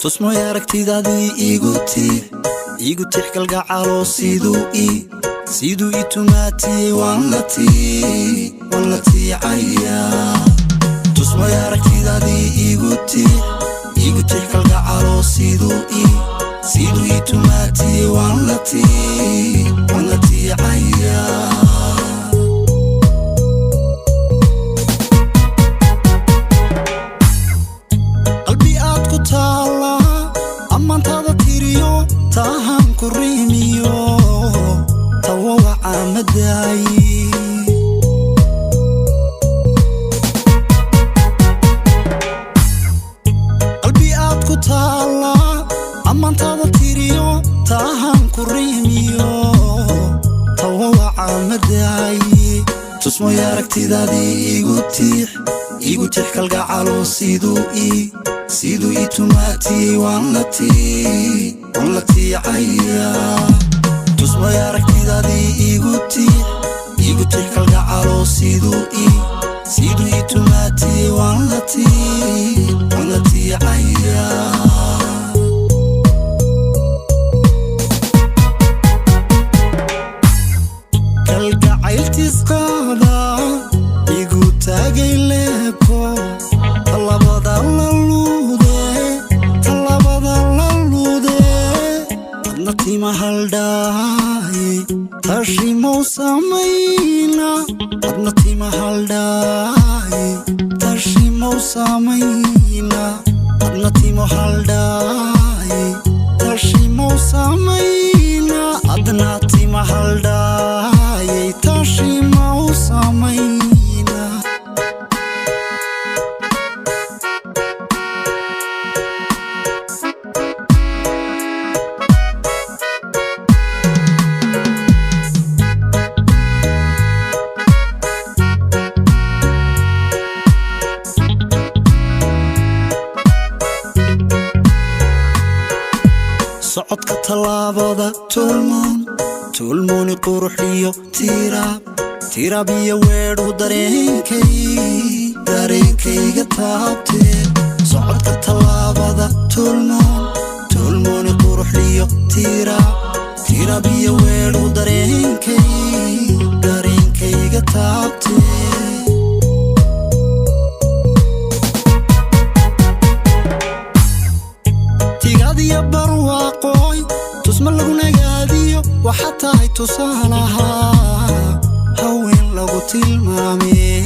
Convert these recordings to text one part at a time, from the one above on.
Tusmoy aragtidaadii iigu tiix, iigu tix kalgacalo siduu i tumaatiyey, waan la tiicayaa. Tusmoy aragtidaadii iigu tiix, iigu tix kalgacalo siduu i tumaatiyey, waan la tiicayaa. Qalbi aad ku taallaa, ammaantaada tiriyo, taahan ku riimiyo, tawawaca madaayi. Qalbi aad ku taallaa, ammaantaada tiriyo, taahan ku riimiyo, tawawaca madaayi. Tusmoy aragtidaadii iigu tiix, iigu tix kalgacalo siduu i tumaatiyey, waan la tiicayaa. Tusmoy aragtidaadii iigu tiix, iigu tix kalgacalo siduu i tumaatiyey, waan la tiicayaa. Kalgacayltiis qaada igu taagay leebko, talabada la luude, talabada la luude, adna tima haldhaaye tashimow samayna, adna tima haldhaaye tashimow samayna, adna timo haldhaaye tashimow samayna, adna tima haldhaayey tashimow samayna. Socodka tallaabada tolmoon, tolmooni quruxdhiyo tiiraab, tiiraab iyo weedhu dareenkayga taabtee. Socodka tallaabada tolmoon, tolmooni quruxdhiyo tiiraab, tiiraab iyo weedhu dareenkayga taabtee. Tigaadiyo barwaaqooy, tusma lagu nagaadiyo, waxaa tahay tusaalahaa haween lagu tilmaamee.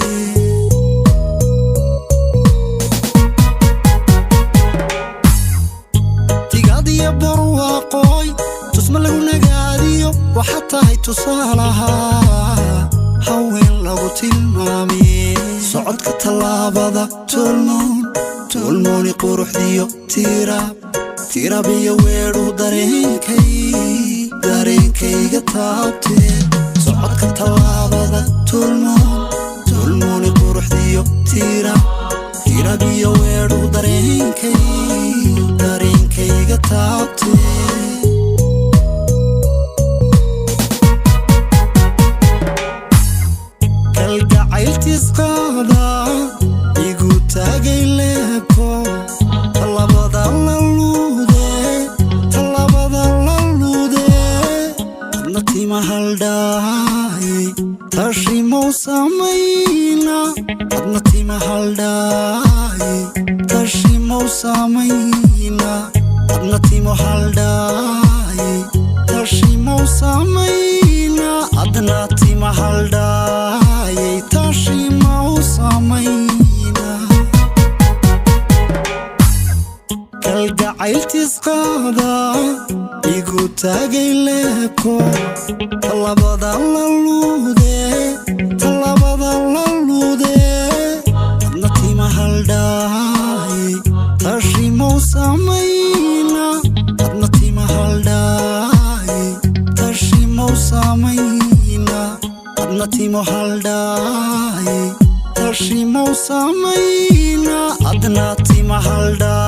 Tigaadiyo barwaaqooy, tusma lagu nagaadiyo, waxaa tahay tusaalahaa haween lagu tilmaamee. Socodka tallaabada tolmoon, tolmooni quruxdiyo tiiraab, tiiraab iyo weedhu dareenkayga taabtee. Socodka tallaabada tolmoon, tolmooni quruxdiyo tiiraab, tiiraab iyo weedhu dareenkayga taabtee. Kalgacayltiis qaada igu taagay leebko, talabada la luude, talabada la luude, adna tima haldhaaye tashimow samayna, adna tima haldhaaye tashimow samayna, adna timo haldhaaye tashimow samayna, adna tima haldhaayey tashimow samayna. Kalgacayltiis qaada igu taagay leebko, talabada la luude, talabada la luude, adna tima haldhaaye tashimow samayna, adna tima haldhaaye tashimow samayna, adna timo haldhaaye tashimow samayna, adna tima haldhaa.